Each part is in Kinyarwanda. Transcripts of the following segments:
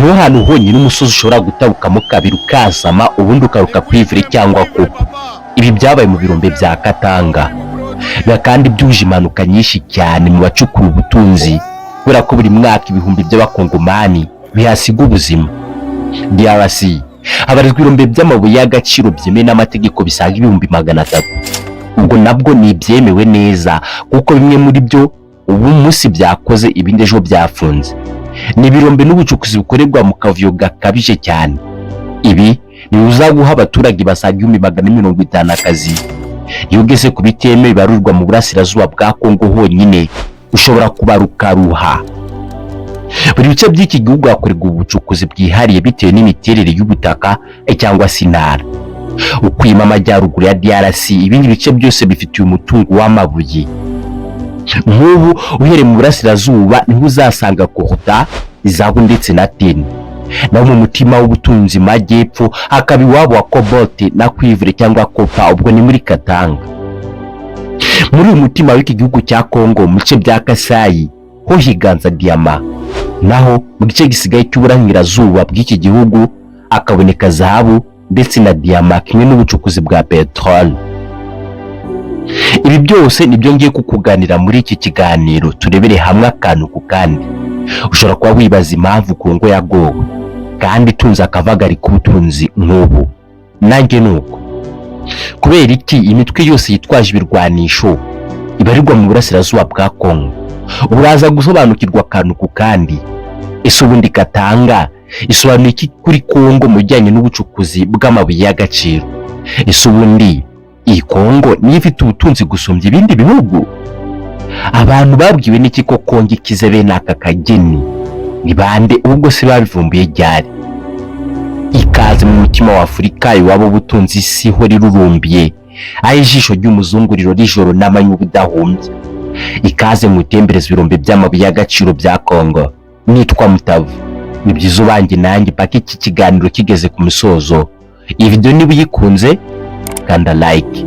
Niho hantu honyine umusozi ushobora gutabukamo kabiri ukasama, ubundi ukaruka cuivre cyangwa copper. Ibi byabaye mu birombe bya Katanga. Biba kandi byuje impanuka nyinshi cyane mu bacukura ubutunzi, kubera ko buri mwaka ibihumbi by'Abakongomani bihasiga ubuzima. DRC habarizwa ibirombe by'amabuye y'agaciro byemewe n'amategeko bisaga 300,000. Ubwo nabwo ni ibyemewe neza, kuko bimwe muri byo ubu munsi byakoze, ibindi ejo byafunze. Ni ibirombe n'ubucukuzi bukorerwa mu kavuyo gakabije cyane. Ibi ntibibuza guha abaturage basaga 450,000 akazi. Iyo ugeze ku bitemewe bibarurwa mu burasirazuba bwa Kongo honyine, ushobora kubara ukaruha. Buri bice by'iki gihugu hakorerwa ubucukuzi bwihariye bitewe n'imiterere y'ubutaka cyangwa se intara. Ukwima amajyaruguru ya DRC, ibindi bice byose bifitiye umutungo w'amabuye. Nk'ubu uhereye mu burasirazuba niho uzasanga coltan, zahabu ndetse na tin, naho mu mutima w'ubutunzi majyepfo hakaba iwabo wa cobalt na cuivre cyangwa copper, ubwo ni muri Katanga. Muri uyu mutima w'iki gihugu cya Kongo, mu bice bya Kasayi ho higanza diyama, naho mu gice gisigaye cy'uburengerazuba bw'iki gihugu hakaboneka zahabu ndetse na diyama kimwe n'ubucukuzi bwa peteroli. Ibi byose nibyo ngiye kukuganira muri iki kiganiro, turebere hamwe akantu ku kandi. Ushobora kuba wibaza impamvu Kongo yagowe kandi itunze akavagari k'ubutunzi nk'ubu. Nanjye ni uko. Kubera iki imitwe yose yitwaje ibirwanisho ibarirwa mu burasirazuba bwa Kongo? Uraza gusobanukirwa akantu ku kandi. Ese ubundi Katanga isobanuye iki kuri Kongo mu bijyanye n'ubucukuzi bw'amabuye y'agaciro? Ese ubundi iyi Kongo niyo ifite ubutunzi gusumbya ibindi bihugu? Abantu babwiwe n'iki ko Kongo ikize bene aka kageni? Ni bande ubwo se babivumbuye ryari? Ikaze mu mutima wa Afurika, iwabo ubutunzi isi ihora irurumbiye, aho ijisho ry'umuzunguriro rijoro n'amanywa ubudahumbya. Ikaze mu itembereza ibirombe by'amabuye y'agaciro bya Kongo. Nitwa Mutavu. Ni byiza ubanjye nanjye paka iki kiganiro kigeze ku musozo. Iyi video niba uyikunze, kanda like.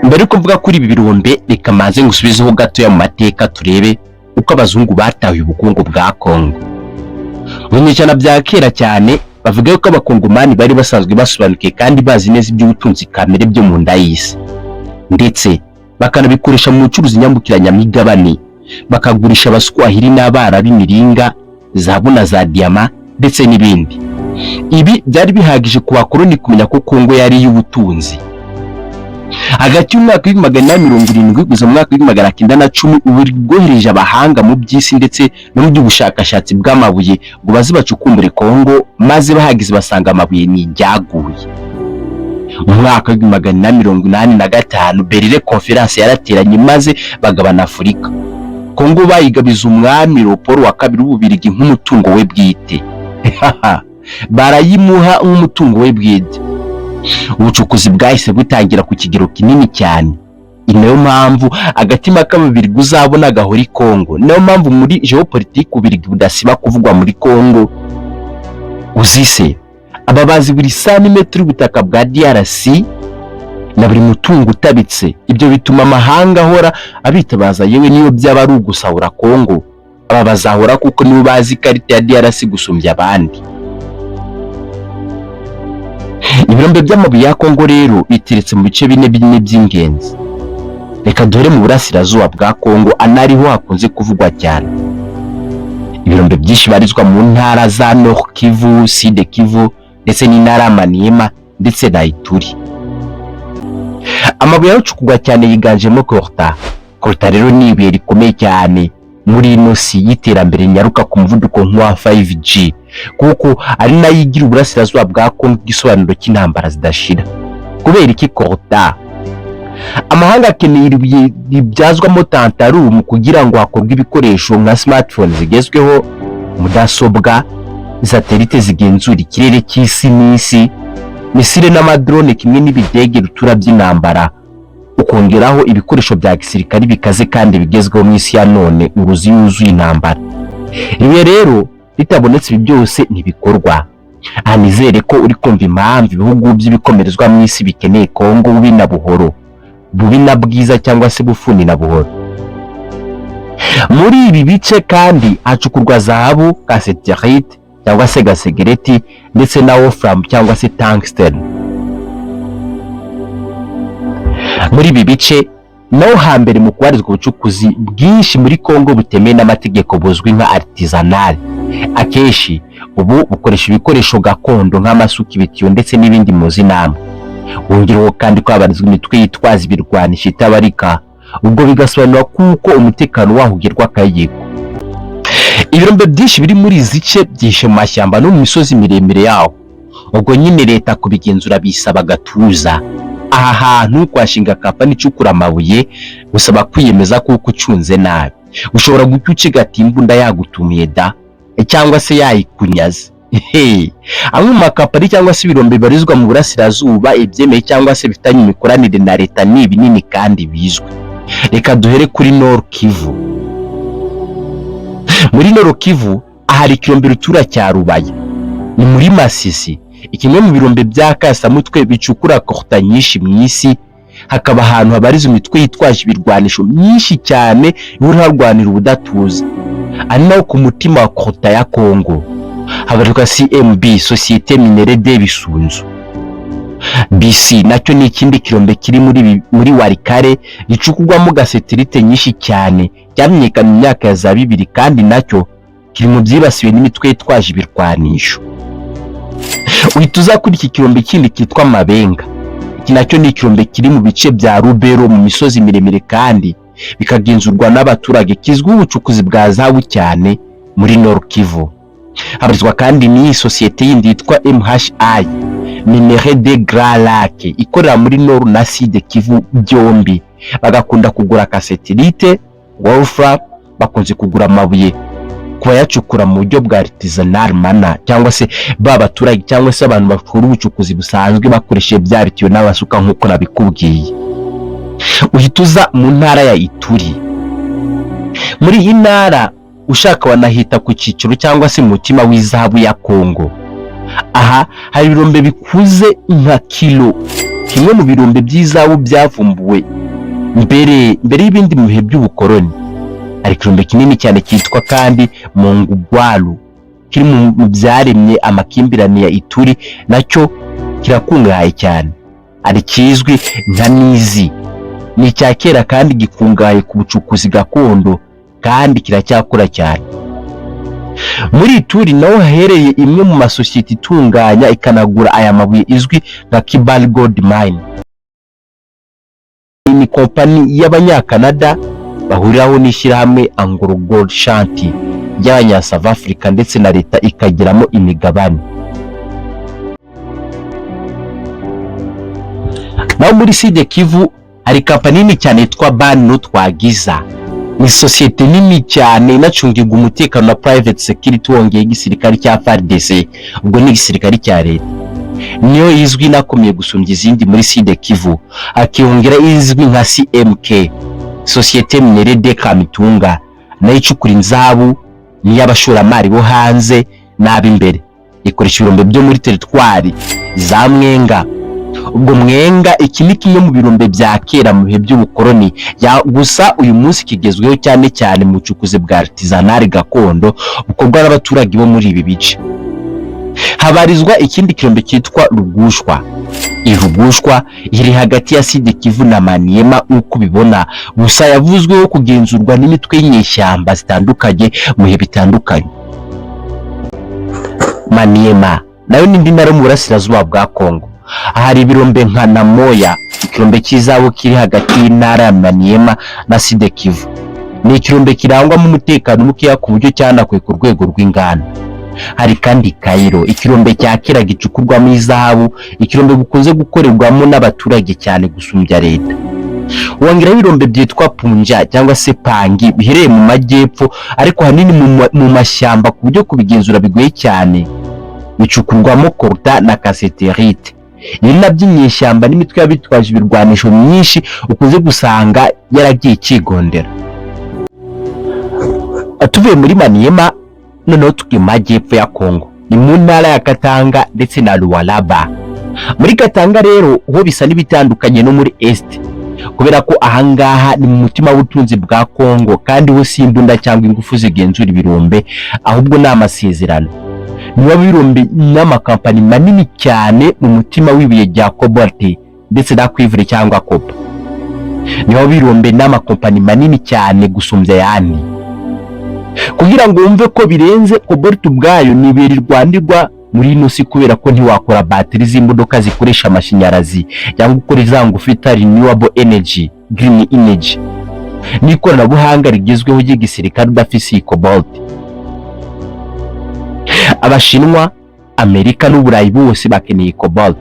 Mbere yuko mvuga kuri ibi birombe, reka maze ngusubizeho gatoya mu mateka, turebe uko abazungu batahuye ubukungu bwa Kongo. Mu binyejana bya kera cyane, bavuga yuko Abakongomani bari basanzwe basobanukiwe kandi bazi neza iby'ubutunzi kamere byo mu nda y'isi, ndetse bakanabikoresha mu bucuruzi nyambukiranyamigabane, bakagurisha Abaswahili n'Abarabu imiringa, zahabu na za diyama ndetse n'ibindi. Ibi byari bihagije ku bakoloni kumenya ko Kongo yari iy'ubutunzi. Hagati y'umwaka w'1870 kugeza mu mwaka w'1910, Ububiligi bwohereje abahanga mu by'isi ndetse no mu by'ubushakashatsi bw'amabuye ngo baze bacukumbure Kongo, maze bahageze basanga amabuye ni ijyaguye. Mu mwaka w'1885, Berlin Conference yarateranye maze bagabana Afurika. Kongo bayigabiza umwami Leopold wa II w'Ububiligi nk'umutungo we bwite. Barayimuha nk'umutungo we bwite. Ubucukuzi bwahise butangira ku kigero kinini cyane. Ni nayo mpamvu agatima k'Ababiligi uzabona gahora i Kongo. Niyo mpamvu muri géopolitique Ububiligi budasiba kuvugwa muri Kongo. Uzise aba bazi buri santimetero y'ubutaka bwa DRC na buri mutungo utabitse. Ibyo bituma amahanga ahora abitabaza, yewe niyo byaba ari ugusahura Kongo, aba bazahora, kuko nibo bazi ikarita ya DRC gusumbya abandi. Ibirombe by'amabuye ya Kongo rero biteretse mu bice bine bine by'ingenzi. Reka dore mu burasirazuba bwa Kongo, anariho hakunze kuvugwa cyane. Ibirombe byinshi barizwa mu ntara za Nord Kivu, Sud Kivu ndetse n'intara ya Maniema ndetse na Ituri. Amabuye acukurwa cyane yiganjemo coltan. Coltan rero ni ibuye rikomeye cyane muri ino si y'iterambere nyaruka ku muvuduko nk'uwa 5G, kuko ari nayo igira uburasirazuba bwa Kongo igisobanuro cy'intambara zidashira. Kubera iki coltan? Amahanga akeneye ibuye ribyazwamo tantalum kugira ngo hakorwe ibikoresho nka smartphone zigezweho, mudasobwa, satellite zigenzura ikirere cy'isi n'isi, missile n'amadrone kimwe n'ibidege rutura by'intambara, ukongeraho ibikoresho bya gisirikari bikaze kandi bigezweho mu isi ya none uruzi yuzuye intambara. Ibi rero ritabonetse, ibi byose ntibikorwa. Aha nizere ko uri kumva impamvu ibihugu by'ibikomerezwa mu isi bikeneye Kongo bubi na buhoro, bubi na bwiza, cyangwa se bufuni na buhoro. Muri ibi bice kandi hacukurwa zahabu, cassiterite cyangwa se gasegereti, ndetse na wolfram cyangwa se tungsten. Muri ibi bice naho hambere mu kubarizwa ubucukuzi bwinshi muri Kongo butemewe n'amategeko buzwi nka artisanal. Akenshi ubu bukoresha ibikoresho gakondo nk'amasuka, ibitiyo ndetse n'ibindi muzi namwe. Wongereho kandi ko habarizwa imitwe yitwaza ibirwanisho itabarika, ubwo bigasobanura kuko umutekano waho ugerwa akayiko. Ibirombe byinshi biri muri izi ce byihishe mu mashyamba no mu misozi miremire yaho, ubwo nyine leta kubigenzura bisaba agatuza. Aha hantu kuhashinga kampani icukura amabuye gusaba kwiyemeza kuko ucunze nabi ushobora guca ucigata imbunda yagutumiye da, cyangwa se yayikunyaze. Amwe mu makampani cyangwa se ibirombe bibarizwa mu burasirazuba ibyemeye cyangwa se bifitanye imikoranire na leta ni ibinini kandi bizwi. Reka duhere kuri Nord Kivu. Muri Nord Kivu ahari ikirombe rutura cya Rubaya, ni muri Masisi, kimwe mu birombe bya kasamutwe bicukura coltan nyinshi mu isi. Hakaba ahantu habarizwa imitwe yitwaje ibirwanisho myinshi cyane ihora harwanira ubudatuza, ari naho ku mutima wa coltan ya Kongo habarizwa CMB, Société Minière de Bisunzu. BC nacyo ni ikindi kirombe kiri muri Walikale gicukurwamo cassiterite nyinshi cyane, cyamenyekanye mu myaka ya za 2000, kandi nacyo kiri mu byibasiwe n'imitwe yitwaje ibirwanisho. Uhita uza kuri iki kirombe kindi cyitwa Mabenga. Iki nacyo ni ikirombe kiri mu bice bya Rubero mu misozi miremire kandi bikagenzurwa n'abaturage, kizwiho ubucukuzi bwa zahabu cyane muri Nord Kivu. Habarizwa kandi n'iyi sosiyete yindi yitwa MHI, Minerai des Grands Lacs, ikorera muri Nord na Sud Kivu byombi. Bagakunda kugura cassiterite, wolfram, bakunze kugura amabuye ku bayacukura mu buryo bwa artisanal manner, cyangwa se ba baturage cyangwa se abantu bakora ubucukuzi busanzwe bakoresheje bya bitiyo n'abasuka nk'uko nabikubwiye. Uhita uza mu ntara ya Ituri. Muri iyi ntara ushaka wanahita ku cyiciro cyangwa se mu mutima w'izahabu ya Kongo. Aha hari ibirombe bikuze nka Kilo, kimwe mu birombe by'izahabu byavumbuwe mbere mbere y'ibindi mu bihe by'ubukoloni. Hari ikirombe kinini cyane cyitwa kandi Mongwalu, kiri mu byaremye amakimbirane ya Ituri, nacyo kirakungahaye cyane. Hari kizwi nka Nizi, ni icya kera kandi gikungahaye ku bucukuzi gakondo kandi kiracyakora cyane. Muri Ituri naho hahereye imwe mu masosiyete itunganya ikanagura aya mabuye izwi nka Kibali Gold Mine. Ni kompanyi y'Abanyakanada bahuriraho n'ishyirahamwe Anglo Gold Ashanti ry'abanya South Africa, ndetse na leta ikagiramo imigabane. Naho muri Sud Kivu hari kampani nini cyane yitwa Ban Twagiza. Ni sosiyete nini cyane inacungirwa umutekano na private security, wongeye igisirikare cya FARDC, ubwo ni igisirikare cya leta. Niyo izwi inakomeye gusumbya izindi muri Sud Kivu. Hakiyongera izwi nka CMK, Société Minière de Kamitunga, nayo icukura inzahabu, n'iy'abashoramari bo hanze n'ab'imbere. Ikoresha ibirombe byo muri teritwari za Mwenga. Ubwo Mwenga iki ni kimwe mu birombe bya kera mu bihe by'ubukoloni, gusa uyu munsi kigezweho cyane cyane mu bucukuzi bwa artisanal gakondo bukorwa n'abaturage bo muri ibi bice. Habarizwa ikindi kirombe cyitwa Rugushwa. Irugushwa iri hagati ya Sud Kivu na Maniema uko ubibona, gusa yavuzweho kugenzurwa n'imitwe y'inyeshyamba zitandukanye mu bihe bitandukanye. Maniema nayo ni indi ntara mu burasirazuba bwa Kongo. Hari ibirombe nka Namoya, ikirombe cy'izahabu kiri hagati y'intara ya Maniema na Sud Kivu. Ni ikirombe kirangwamo umutekano mukeya ku buryo cyanakuwe ku rwego rw'inganda. Hari kandi Kairo, ikirombe cya kera gicukurwamo izahabu, ikirombe gikunze gukorerwamo n'abaturage cyane gusumbya leta. Wongeraho ibirombe byitwa Punja cyangwa se Pangi biherereye mu majyepfo, ariko ahanini mu mashyamba ku buryo kubigenzura bigoye cyane. Bicukurwamo coltan na cassiterite. Ibi nabyo inyeshyamba n'imitwe y'abitwaje ibirwanisho myinshi ukunze gusanga yaragiye ikigondera. Tuvuye muri Maniema noneho tujya mu majyepfo ya Kongo, ni mu ntara ya Katanga ndetse na Lualaba. Muri Katanga rero ho bisa n'ibitandukanye no muri Est. Kubera ko ahangaha ni mu mutima w'ubutunzi bwa Kongo, kandi ho si imbunda cyangwa ingufu zigenzura ibirombe, ahubwo ni amasezerano. Niba birombe n'amakampani manini cyane mu mutima w'ibuye rya cobalt ndetse na cuivre cyangwa copper, niho birombe n'amakompani manini cyane gusumbya ayandi. Kugira ngo wumve ko birenze, cobalt ubwayo ni ibuye rirwanirwa muri ino si, kubera ko ntiwakora bateri z'imodoka zikoresha amashanyarazi cyangwa ukora za ngufu bita renewable energy, green energy n'ikoranabuhanga rigezweho ry'igisirikare udafise iyi cobalt. Abashinwa, Amerika n'Uburayi bose bakeneye cobalt.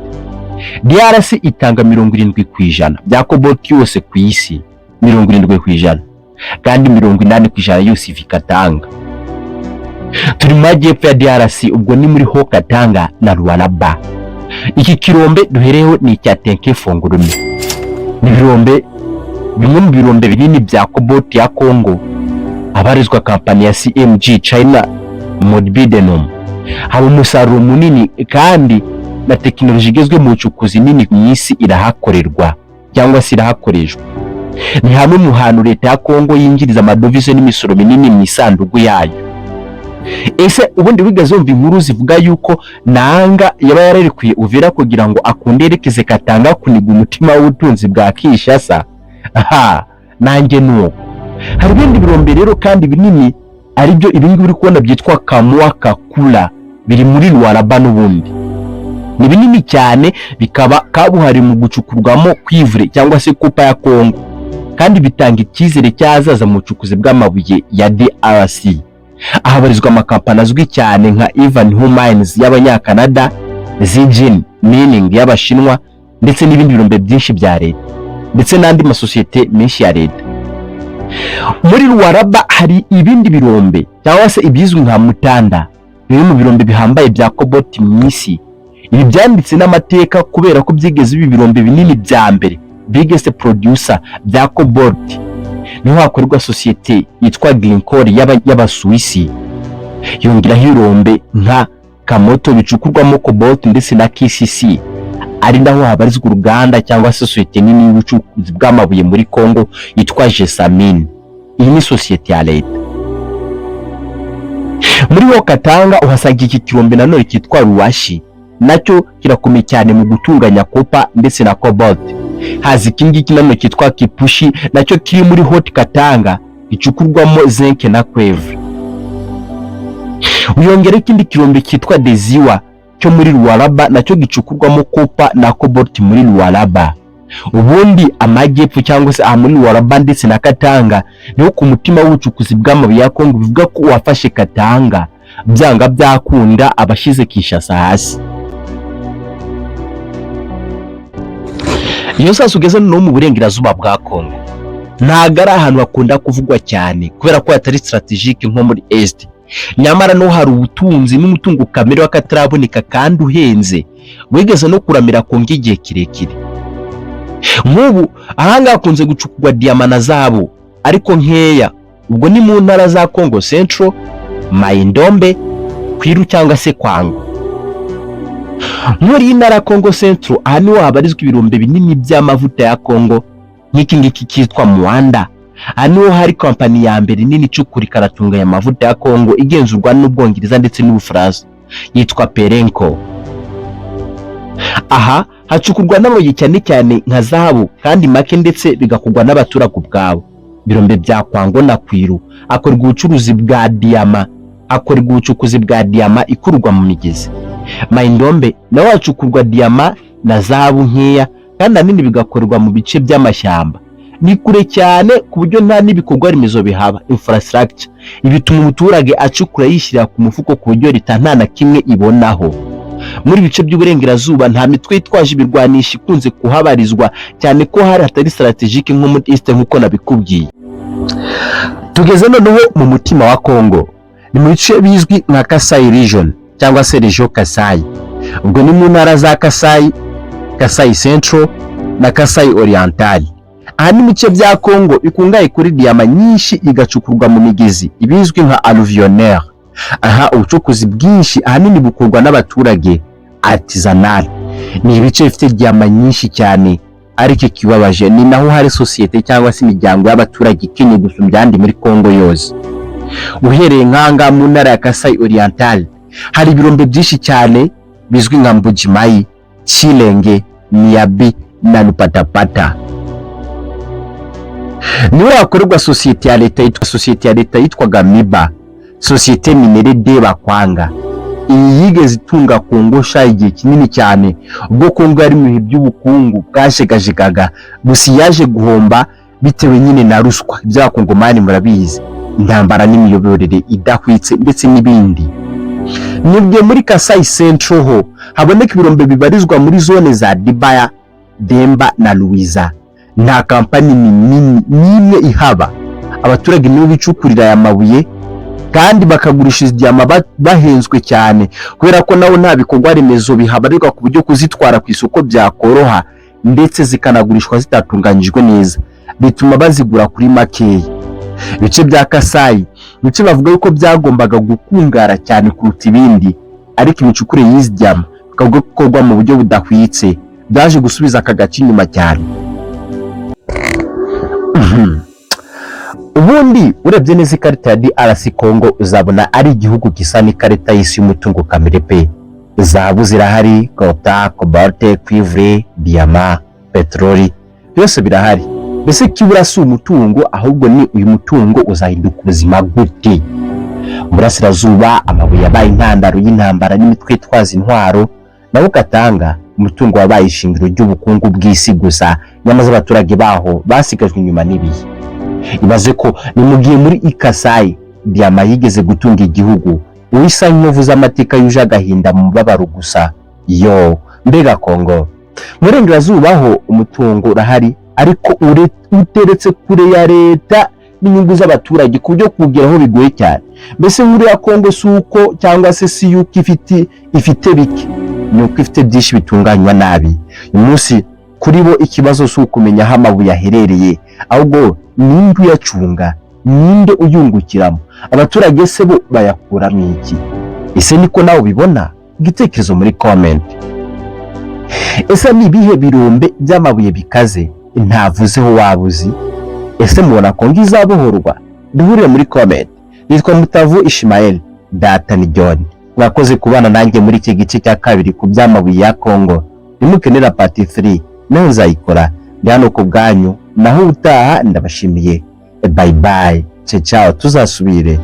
DRC itanga 70% bya cobalt yose ku isi, 70%, kandi 80% yose iva i Katanga. Turi mu majyepfo ya DRC, ubwo ni muri Haut Katanga na Lualaba. Iki kirombe duhereho ni icya Tenke Fungurume. Ni ibirombe, bimwe mu birombe binini bya cobalt ya Congo, abarizwa kampani ya CMG, China Molybdenum. Haba umusaruro munini, kandi na tekinoloji igezwe mu bucukuzi nini mu isi irahakorerwa cyangwa se irahakoreshwa. Ni hamwe mu hantu leta ya Kongo yinjiriza amadovize n'imisoro minini mu isanduku yayo. Ese ubundi wigeze wumva inkuru zivuga yuko Nanga yaba yararekuye Uvira kugira ngo akunde yerekeze Katanga kuniga umutima w'ubutunzi bwa Kinshasa? Aha nanjye nuko. Hari ibindi birombe rero kandi binini, aribyo ibingibi uri kubona byitwa Kamua Kakula, biri muri Lualaba n'ubundi. Ni binini cyane, bikaba kabuhari mu gucukurwamo cuivre cyangwa se copper ya Kongo, kandi bitanga icyizere cy'ahazaza mu bucukuzi bw'amabuye ya DRC. Ahabarizwa amakampani azwi cyane nka Ivanhoe Mines y'Abanyakanada, Zijin Mining y'Abashinwa, ndetse n'ibindi birombe byinshi bya leta, ndetse n'andi masosiyete menshi ya leta. Muri Lualaba hari ibindi birombe cyangwa se ibizwi nka Mutanda, bimwe mu birombe bihambaye bya cobalt mu isi. Ibi byanditse n'amateka kubera ko byigeze ibi birombe binini bya mbere, biggest producer bya cobalt. Niho hakorerwa sosiyete yitwa Glencore y'Abasuwisi. Yongeraho ibirombe nka Kamoto bicukurwamo cobalt ndetse na KCC, ari naho habarizwa uruganda cyangwa se sosiyete nini y'ubucukuzi bw'amabuye muri Congo yitwa Gécamines. Iyi ni sosiyete ya leta. Muri Haut Katanga uhasanga iki kirombe nanone cyitwa Ruashi, nacyo kirakomeye cyane mu gutunganya copper ndetse na cobalt. Haza iki ngiki nanone cyitwa Kipushi, nacyo kiri muri Haut Katanga, gicukurwamo zinc na cuivre. Uyongera ikindi kirombe cyitwa Deziwa cyo muri Lualaba, nacyo gicukurwamo copper na cobalt muri Lualaba. Ubundi amajyepfo cyangwa se aha muri Lualaba ndetse na Katanga niho ku mutima w'ubucukuzi bw'amabuye ya Kongo. Bivuga ko uwafashe Katanga byanga byakunda abashyize Kinshasa hasi. Iyo sasa ugeze no mu burengerazuba bwa Kongo, ntabwo ari ahantu hakunda kuvugwa cyane kubera ko hatari stratégique nko muri Est. Nyamara no hari ubutunzi n'umutungo kamere w'akataraboneka kandi uhenze, wigeze no kuramira Kongo igihe kirekire. Nk'ubu ahangaha hakunze gucukurwa diyama na zahabu, ariko nkeya. Ubwo ni mu ntara za Kongo Central, Mai-Ndombe, Kwilu cyangwa se Kwango. Muri iyi ntara ya Kongo Central, aha niho habarizwa ibirombe binini by'amavuta ya Kongo, nk'iki ngiki cyitwa Muanda. Aha niho hari kampani ya mbere nini icukura ikanatunganya amavuta ya Kongo, igenzurwa n'Ubwongereza ndetse n'Ubufaransa, yitwa Perenco. Aha hacukurwa n'amabuye cyane cyane nka zahabu, kandi make, ndetse bigakorwa n'abaturage ubwabo. Birombe bya Kwango na Kwilu hakorwa ubucuruzi bwa diyama, hakorwa ubucukuzi bwa diyama ikurwa mu migezi. Mai-Ndombe naho hacukurwa diyama na zahabu nkeya, kandi ahanini bigakorerwa mu bice by'amashyamba. Ni kure cyane ku buryo nta n'ibikorwa remezo bihaba, infrastructure. Ibi bituma umuturage acukura yishyira ku mufuko, ku buryo leta nta na kimwe ibonaho. Muri bice by'uburengerazuba nta mitwe yitwaje ibirwanisho ikunze kuhabarizwa, cyane ko hari hatari stratégique nko muri East, nk'uko nabikubwiye. Tugeze noneho mu mutima wa Congo, ni mu bice bizwi nka Kasai Region cyangwa se Region Kasai. Ubwo ni mu ntara za Kasai, Kasai Central na Kasai Oriental. Aha ni mu bice bya Congo bikungahaye kuri diyama nyinshi, igacukurwa mu migezi ibizwi nka alluvionnaire. Aha ubucukuzi bwinshi ahanini bukorwa n'abaturage, artisanal. Ni ibice bifite diyama nyinshi cyane, Ariko ikibabaje ni naho hari sosiyete cyangwa se imiryango y'abaturage ikennye gusumbya ahandi muri Kongo yose. Uhereye nk'ahangaha mu ntara ya Kasai Oriental, hari ibirombe byinshi cyane bizwi nka Mbujimayi, Kirenge, Miabi na Lupatapata. Niho hakorerwa sosiyete ya leta yitwaga Miba, Société Minière de Bakwanga. Iyi yigeze itunga Kongo sha igihe kinini cyane, ubwo Kongo yari mu bihe by'ubukungu bwajegajegaga. Gusa yaje guhomba bitewe nyine na ruswa, iby'abakongomani murabizi, intambara n'imiyoborere idahwitse ndetse n'ibindi. Nibwo muri Kasai Central ho haboneka ibirombe bibarizwa muri zone za Dibaya, Demba na Luiza. Nta kampani nini n'imwe ihaba. Abaturage nibo bicukurira aya mabuye kandi bakagurisha izi diyama bahenzwe cyane, kubera ko nabo nta bikorwa remezo bihabarirwa ku buryo kuzitwara ku isoko byakoroha, ndetse zikanagurishwa zitatunganyijwe neza, bituma bazigura kuri makeya. Ibice bya Kasayi, ibice bavuga yuko byagombaga gukungara cyane kuruta ibindi, ariko imicukure y'izi diyama bikaba gukorwa mu buryo budahwitse, byaje gusubiza aka gace inyuma cyane. Ubundi urebye neza ikarita ya DRC Congo, uzabona ari igihugu gisa n'ikarita y'isi y'umutungo kamere pe. Zahabu zirahari, coltan, cobalt, cuivre, diyama, peteroli, byose birahari. Mbese kibura si umutungo, ahubwo ni uyu mutungo uzahinduka ubuzima gute? Mu burasirazuba amabuye yabaye intandaro y'intambara n'imitwe itwaza intwaro, naho Katanga umutungo wabaye ishingiro ry'ubukungu bw'isi gusa, nyamaze abaturage baho basigajwe inyuma n'ibihe. Ibaze ko ni mu gihe muri Ikasayi diyama yigeze gutunga igihugu, uwisa inkovu z'amateka yuje agahinda mu mubabaro gusa. Yo mbega Kongo! Mu burengerazuba ho umutungo urahari, ariko uteretse kure ya leta n'inyungu z'abaturage, ku buryo kuwugeraho bigoye cyane. Mbese nkuru ya Kongo si uko cyangwa se si yuko ifite bike, ni uko ifite byinshi bitunganywa nabi. Uyu munsi kuri bo ikibazo si ukumenya aho amabuye aherereye, ahubwo ninde uyacunga, ninde uyungukiramo, abaturage se bo bayakuramo iki? Ese niko nawe ubibona? Igitekerezo muri comment. Ese ni ibihe birombe by'amabuye bikaze ntavuzeho waba uzi? Ese mubona Kongo izabohorwa? Duhurire muri comment. Nitwa Mutavu Ishimael, data ni John. Mwakoze kubana nanjye muri iki gice cya kabiri ku by'amabuye ya Kongo. Nimukenera part 3 naho nzayikora. Ndi hano ku bwanyu. Naho ubutaha, ndabashimiye. Bye bye, ciao ciao, tuzasubire.